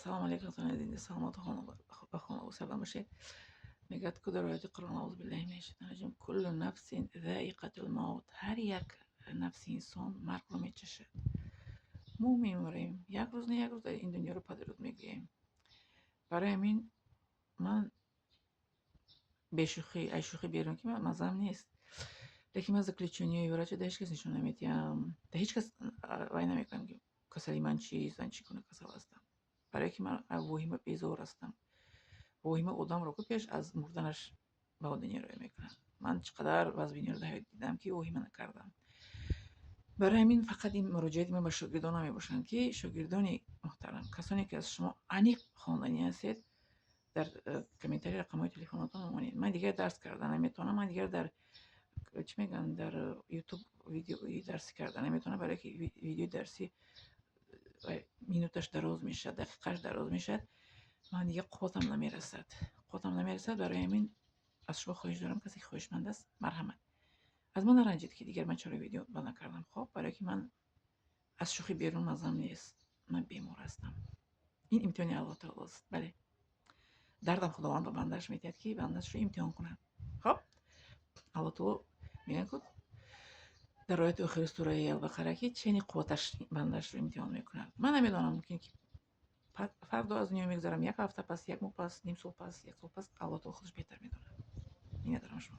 Ассалому алайкум, саломату ба хона сарбаланд бошед. Мегӯяд ку дар ояти Қуръон: أعوذ بالله من الشيطان الرجيم، كل نفس ذائقة الموت. Ҳар як нафси инсон маргро мечашад. Мо мемурем, як рӯз не, як рӯз ин дунёро падруд мегӯем. Барои ҳамин ман бешӯхӣ, ай шӯхӣ берун, ки маззам нест, лекин ман заключение ҳои врача да ҳеҷ кас нишон наметиҳам, да ҳеҷ кас вай намекунам, ки касали ман чист, ман чӣ гуна касал ҳастам, барое ки ман воҳима безор ҳастам. Воҳима одамро ку пеш аз мурданаш ба дунё роя мекунад. Ман чӣ қадар вазбиниро дар ҳаёт дидам, ки воҳима накардам. Барои ҳамин фақат ин муроҷиати ман ба шогирдонам мебошанд, ки шогирдони муҳтарам, касоне ки аз шумо аниқ хонданӣ ҳастед, дар комментарий рақамҳои телефонотон монед. Ман дигар дарс карда наметавонам, ман дигар дар, чӣ мегӯянд, дар Ютуб видеои дарсӣ карда наметавонам, барое ки видеои дарсӣ минуташ дароз мешавад, дақиқааш дароз мешавад. Ман дигар қувватам намерасад, қувватам намерасад. Барои ҳамин аз шумо хоҳиш дорам, касе ки хоҳишманд аст, марҳамат. Аз ман наранҷед, ки дигар ман чаро видео ба накардам. Хоб, барое ки ман аз шӯхӣ берун маззам нест, ман бемор ҳастам. Ин имтиҳони Аллоҳ таолост. Бале, дардам Худованд ба бандааш медиҳад, ки бандаашро имтиҳон кунад. Хоб, Аллоҳ таоло мегӯяд ку дар ояти охири сураи Албақара, ки чени қувваташ бандаашро имтиҳон мекунад. Ман намедонам, мумкин ки фардо аз дунё мегузарам, як ҳафта пас, як моҳ пас, ним сол пас, як сол пас. Аллоҳ таоло худаш беҳтар медонад. Миннатдорам шумо.